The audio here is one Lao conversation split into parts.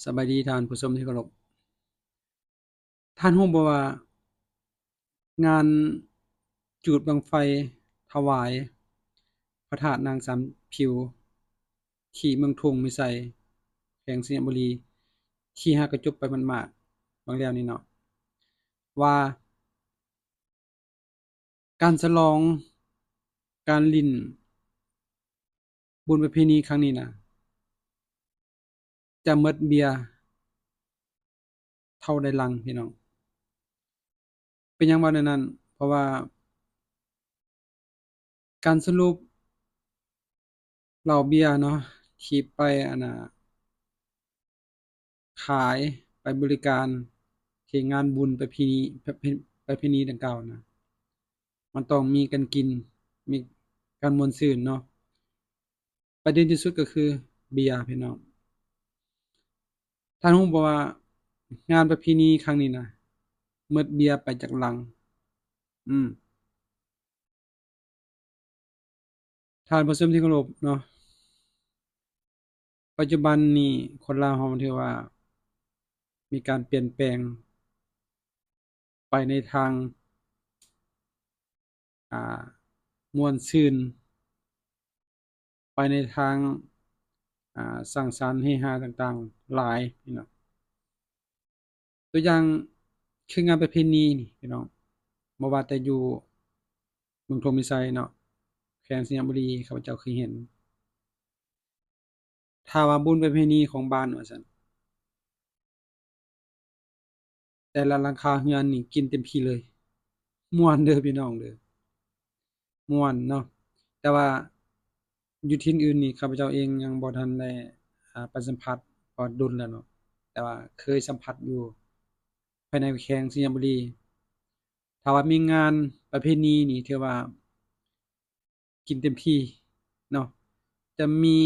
ສະບາຍດີທ່ານຜູ້ຊົມທີ່ເຄົາລົບ. ທ່ານຮູ້ບໍ່ວ່າງານຈູດບັ້ງໄຟຖວາຍພະທາດນາງສາມຜິວ ທີ່ເມືອງທົ່ງມີໄຊ ແຂວງໄຊຍະບູລີ ທີ່ຫາກະຈົບໄປໝາດໆຫວ່າງແລ້ວນີ້ເນາະ ວ່າ ການສະຫຼອງ ການຫຼິ້ນບຸນປະເພນີຄັ້ງນີ້ນະ ຈະໝົດເບຍເທົ່າໃດລັງ ພີ່ນ້ອງ. ເປັນຫຍັງເວົ້າແນວນັ້ນ? ເພາະວ່າການສະຫຼຸບເຫຼົ້າເບຍເນາະ ທີ່ໄປ ອັນນ່າ ຂາຍ ໄປບໍລິການທີ່ງານບຸນປະເພນີ ປະເພ ປະເພນີດັ່ງກ່າວນະ ມັນຕ້ອງມີການກິນ ມີການມ່ວນຊື່ນເນາະ. ປະເດັນທີ່ສຸດກໍຄືເບຍ ພີ່ນ້ອງ. ທ່ານຮູ້ບໍ່ວ່າງານປະເພນີຄັ້ງນີ້ນະ ໝົດເບຍໄປຈັກລັງ? ອືມ. ທ່ານຜູ້ຊົມທີ່ເຄົາລົບເນາະ, ປັດຈຸບັນນີ້ຄົນລາວເຮົາຖືວ່າມີການປ່ຽນແປງໄປໃນທາງ ອ່າ ມ່ວນຊື່ນ, ໄປໃນທາງ ອ່າ ສ້າງສັນເຮຮາຕ່າງໆຫຼາຍເນາະ. ຕົວຢ່າງຄືງານປະເພນີນີ້ພີ່ນ້ອງ, ບໍ່ວ່າແຕ່ຢູ່ເມືອງທົ່ງມີໄຊເນາະ ແຂວງໄຊຍະບູລີ ຂ້າພະເຈົ້າເຄີຍເຫັນ ຖ້າວ່າບຸນປະເພນີຂອງບ້ານວ່າຊັ້ນ ແຕ່ລະຫຼັງຄາເຮືອນນີ້ກິນເຕັມທີ່ເລີຍ. ມ່ວນເດີພີ່ນ້ອງເດີ. ມ່ວນເນາະ, ແຕ່ວ່າຢູ່ຖິ່ນອື່ນນີ້ ຂ້າພະເຈົ້າເອງຍັງບໍ່ທັນໄດ້ ອ່າ ໄປສຳຜັດ ເພາະວ່າດົນແລ້ວເນາະ, ແຕ່ວ່າເຄີຍສຳຜັດຢູ່ພາຍໃນແຂວງໄຊຍະບູລີ. ຖ້າວ່າມີງານປະເພນີນີ້ ຖືວ່າກິນເຕັມທີ່ເນາະ, ຈະມີ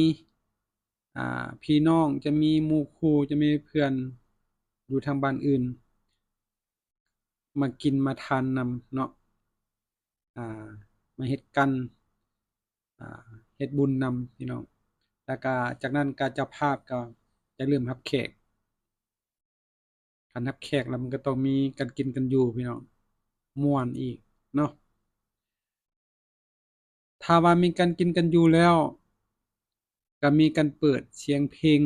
ອ່າ ພີ່ນ້ອງ, ຈະມີໝູ່ຄູ່, ຈະມີເພື່ອນຢູ່ທາງບ້ານອື່ນ ມາກິນມາທານນຳເນາະ, ອ່າ ມາເຮັດກັນ ອ່າ ເຮັດບຸນນຳພີ່ນ້ອງ. ແລ້ວກະຈາກນັ້ນກະເຈົ້າພາບກໍຢ່າລືມຮັບແຂກ, ຄັນຮັບແຂກແລ້ວມັນກໍຕ້ອງມີການກິນກັນຢູ່ພີ່ນ້ອງ, ມ່ວນອີກເນາະ. ຖ້າວ່າມີການກິນກັນຢູ່ແລ້ວ ກໍມີການເປີດສຽງເພງ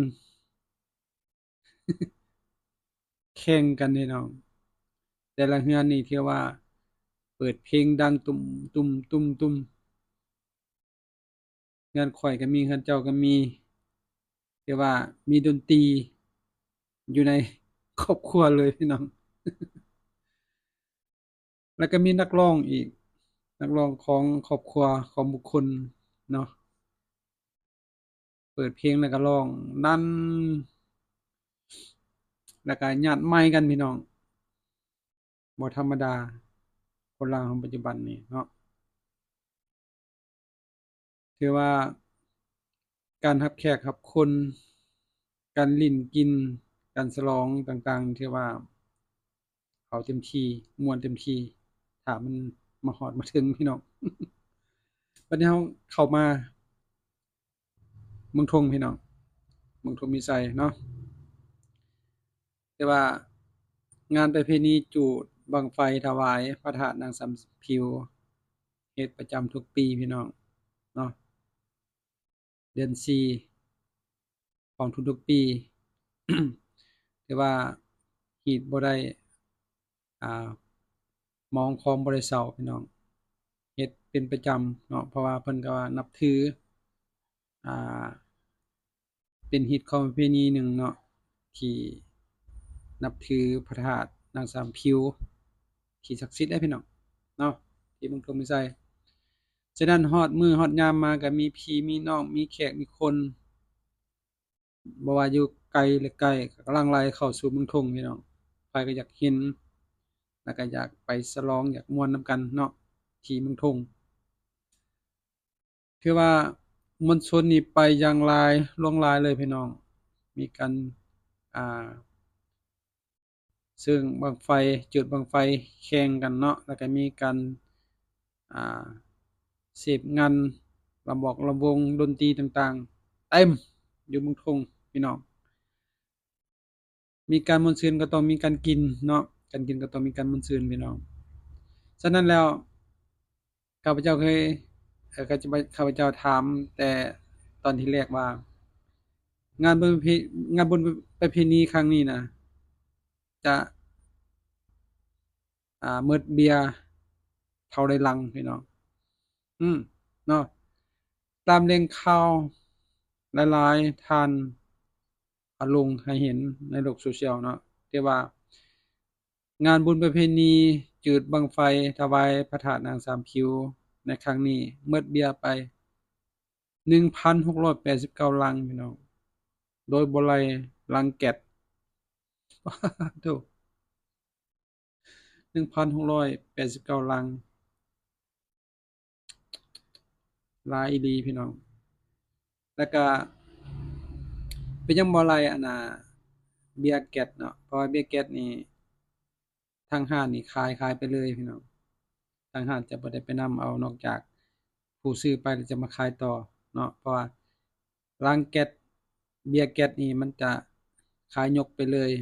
ແຂ່ງກັນພີ່ນ້ອງ, ແຕ່ລະເຮືອນນີ້ຖືວ່າເປີດເພງດັງຕຸ້ມ ຕຸ້ມ ຕຸ້ມ ຕຸ້ມ. ເຮືອນຂ້ອຍກໍມີ ເຮືອນເຈົ້າກໍມີ, ແຕ່ວ່າມີດົນຕີຢູ່ໃນຄອບຄົວເລີຍພີ່ນ້ອງ. ແລ້ວກໍມີນັກຮ້ອງອີກ, ນັກຮ້ອງຂອງຄອບຄົວຂອງບຸກຄົນເນາະ, ເປີດເພງແລ້ວກໍຮ້ອງນັ້ນ, ແລ້ວກໍຍາດໄມກັນພີ່ນ້ອງ. ບໍ່ທຳມະດາ ຄົນລາວເຮົາປັດຈຸບັນນີ້ເນາະ. ຖືວ່າການຮັບແຂກຮັບຄົນ, ການຫຼິ້ນກິນ, ການສະຫຼອງຕ່າງໆ ຖືວ່າເອົາເຕັມທີ່, ມ່ວນເຕັມທີ່, ຖ້າມັນມາຮອດມາເຖິງພີ່ນ້ອງ. ບັດນີ້ເຮົາເຂົ້າມາ ເມືອງທົ່ງພີ່ນ້ອງ, ເມືອງທົ່ງມີໄຊເນາະ. ແຕ່ວ່າງານປະເພນີຈູດບັ້ງໄຟຖວາຍພະທາດນາງສາມຜິວ ເຮັດປະຈຳທຸກປີພີ່ນ້ອງເນາະ, ເດືອນສີ່ຂອງທຸກໆປີ. ແຕ່ວ່າຮີດບໍ່ໄດ້ ອ່າ ມອງຄອງບໍ່ໄດ້ເຊົາພີ່ນ້ອງ, ເຮັດເປັນປະຈຳເນາະ, ເພາະວ່າເພິ່ນກໍວ່ານັບຖື ອ່າ ເປັນຮີດຄອງປະເພນີໜຶ່ງເນາະ ທີ່ນັບຖືພະທາດນາງສາມຜິວ ທີ່ສັກສິດເດ້ພີ່ນ້ອງເນາະ ທີ່ເມືອງທົ່ງມີໄຊ. ສະນັ້ນຮອດມື້ຮອດຍາມມາກໍມີພີ່ມີນ້ອງ ມີແຂກມີຄົນ ບໍ່ວ່າຢູ່ໄກ ຫຼື ໃກ້ ກໍຫຼັ່ງໄຫຼເຂົ້າສູ່ເມືອງທົ່ງພີ່ນ້ອງ. ໃຜກໍຢາກເຫັນ ແລ້ວກໍຢາກໄປສະຫຼອງ ຢາກມ່ວນນຳກັນເນາະ ທີ່ເມືອງທົ່ງ. ຖືວ່າມວນຊົນນີ້ໄປຢ່າງຫຼາຍ ຫຼວງຫຼາຍເລີຍພີ່ນ້ອງ, ມີການ ອ່າ ເຊິ່ງບັ້ງໄຟ ຈູດບັ້ງໄຟແຂ່ງກັນເນາະ, ແລ້ວກໍມີການ ອ່າ ເສບງັນ ລຳບອກລຳວົງ ດົນຕີຕ່າງໆ ເຕັມຢູ່ເມືອງທົ່ງພີ່ນ້ອງ. ມີການມ່ວນຊື່ນກໍຕ້ອງມີການກິນເນາະ, ການກິນກໍຕ້ອງມີການມ່ວນຊື່ນ ພີ່ນ້ອງ. ສະນັ້ນແລ້ວ ຂ້າພະເຈົ້າເຄີຍ ເອີ ຂ້າພະເຈົ້າຖາມແຕ່ຕອນທີແລກວ່າ ງານບຸນປະເພ ງານບຸນປະເພນີຄັ້ງນີ້ນະ ຈະ ອ່າ ໝົດເບ້ຍເທົ່າໃດລັງ ພີ່ນ້ອງ. ອືມ ເນາະ, ຕາມແຫຼ່ງຂ່າວຫຼາຍໆທ່ານເອົາລົງໃຫ້ເຫັນໃນໂລກໂຊຊຽວເນາະ ທີ່ວ່າ ງານບຸນປະເພນີຈູດບັ້ງໄຟຖວາຍພະທາດນາງສາມຄິວໃນຄັ້ງນີ້ ໝົດເບ້ຍໄປໜຶ່ງພັນຫົກຮ້ອຍແປດສິບເກົ້າລັງ ພີ່ນ້ອງ, ໂດຍບໍ່ໄລ່ລັງແກັດ. ໂທ້ ໜຶ່ງພັນຫົກຮ້ອຍແປດສິບເກົ້າລັງ. ຫຼາຍອີ່ຫຼີ ພີ່ນ້ອງ. ແລ້ວກະເປັນຫຍັງບໍ່ໄລ່ອັນນ່າ ເບ້ຍແກັດເນາະ, ເພາະວ່າເບ້ຍແກັດນີ້ທາງຮ້ານນີ້ຂາຍ ຂາຍໄປເລີຍ ພີ່ນ້ອງ. ທາງຮ້ານຈະບໍ່ໄດ້ໄປນຳເອົາ ນອກຈາກຜູ້ຊື້ໄປແລ້ວຈະມາຂາຍຕໍ່ເນາະ, ເພາະວ່າລັງແກັດ ເບ້ຍແກັດນີ້ມັນຈະຂາຍຍົກໄປເລີຍ.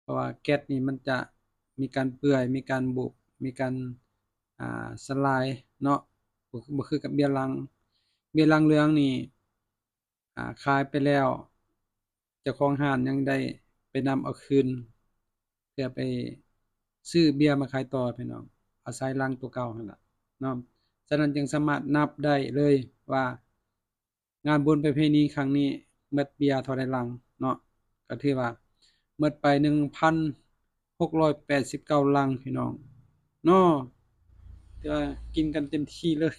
ເພາະວ່າແກັດນີ້ມັນຈະມີການເປື່ອຍ ມີການບຸບ ມີການ ອ່າ ສະຫຼາຍເນາະ, ບໍ່ ບໍ່ຄືກັບເບ້ຍລັງ. ເບ້ຍລັງເຫຼືອງນີ້ ອ່າ ຂາຍໄປແລ້ວ ເຈົ້າຂອງຮ້ານຍັງໄດ້ໄປນຳເອົາຄືນ ເພື່ອໄປຊື້ເບ້ຍມາຂາຍຕໍ່ ພີ່ນ້ອງ, ອາໄສລັງຕົວເກົ່າຫັ້ນລະເນາະ. ສະນັ້ນຈຶ່ງສາມາດນັບໄດ້ເລີຍວ່າ ງານບຸນປະເພນີຄັ້ງນີ້ໝົດເບ້ຍເທົ່າໃດລັງເນາະ, ກໍຖືວ່າໝົດໄປໜຶ່ງພັນຫົກຮ້ອຍແປດສິບເກົ້າລັງ ພີ່ນ້ອງເນາະ. ຖືວ່າກິນກັນເຕັມທີ່ເລີຍ.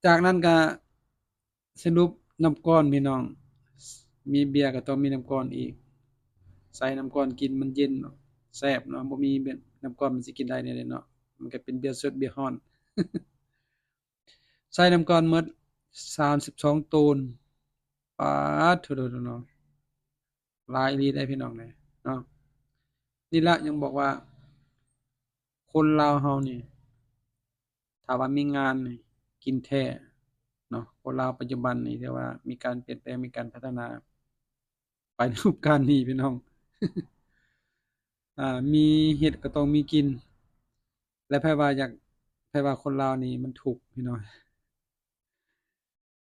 ຈາກນັ້ນກໍສະຫຼຸບນ້ຳກ້ອນ ພີ່ນ້ອງ, ມີເບ້ຍກໍຕ້ອງມີນ້ຳກ້ອນອີກ. ໃສ່ນ້ຳກ້ອນກິນມັນເຢັນເນາະ ແຊບເນາະ, ບໍ່ມີເບຍ ນ້ຳກ້ອນມັນຊິກິນໄດ້ແນວໃດເນາະ, ມັນກໍເປັນເບ້ຍສົດເບ້ຍຮ້ອນ. ໃສ່ນ້ຳກ້ອນໝົດສາມສິບສອງໂຕນ. ປາດໂທ້ໆເນາະ, ຫຼາຍອີ່ຫຼີເດ້ພີ່ນ້ອງເດ້ເນາະ. ນີ້ລະຍັງບອກວ່າ ຄົນລາວເຮົານີ້ ຖ້າວ່າມີງານນີ້ກິນແທ້ເນາະ. ຄົນລາວປັດຈຸບັນນີ້ຖືວ່າມີການປ່ຽນແປງ ມີການພັດທະນາໄປໃນຮູບການນີ້ ພີ່ນ້ອງ. ອ່າ ມີເຮັດກໍຕ້ອງມີກິນ ແລະ ໃຜວ່າຢາກ ໃຜວ່າຄົນລາວນີ້ມັນທຸກ ພີ່ນ້ອງ.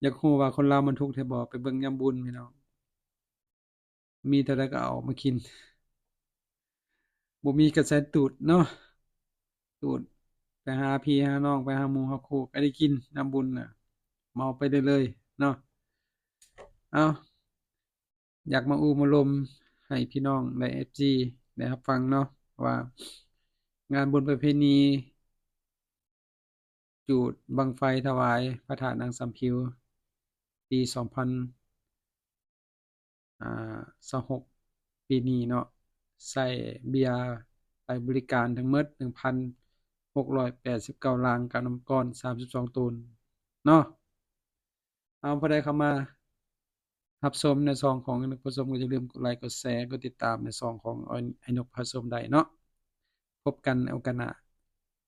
ຢາກຮູ້ວ່າຄົນລາວມັນທຸກແທ້ບໍ່? ໄປເບິ່ງຍາມບຸນ ພີ່ນ້ອງ, ມີເທົ່າໃດກໍເອົາອອກມາກິນ. ບໍ່ມີກໍໃສ່ຕູດເນາະ, ຕູດໄປຫາພີ່ຫານ້ອງ ໄປຫາໝູ່ຫາຄູ່ ກໍໄດ້ກິນຍາມບຸນນະ, ເມົາໄປເລື້ອຍໆເນາະ. ເອົາ ຢາກມາອູມາລົມໃຫ້ພີ່ນ້ອງ ແລະ ເອັຟຊີ ໄດ້ຮັບຟັງເນາະ ວ່າງານບຸນປະເພນີຈູດບັ້ງໄຟຖວາຍພະທາດນາງສາມຜິວ ປີສອງພັນ ອ່າ ຊາວຫົກ ປີນີ້ເນາະ ໃຊ້ເບ້ຍໄປບໍລິການທັງໝົດ ໜຶ່ງພັນຫົກຮ້ອຍແປດສິບເກົ້າລັງ ກັບນ້ຳກ້ອນ ສາມສິບສອງໂຕນເນາະ. ເອົາ ຜູ້ໃດເຂົ້າມາຮັບຊົມໃນຊ່ອງຂອງໄອ້ນົກພາຊົມ ກໍຢ່າລືມກົດໄລ ກົດແຊ ກົດຕິດຕາມໃນຊ່ອງຂອງໄອ້ນົກພາຊົມໄດ້ເນາະ. ພົບກັນໃນໂອກາດໜ້າ.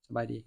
ສະບາຍດີ.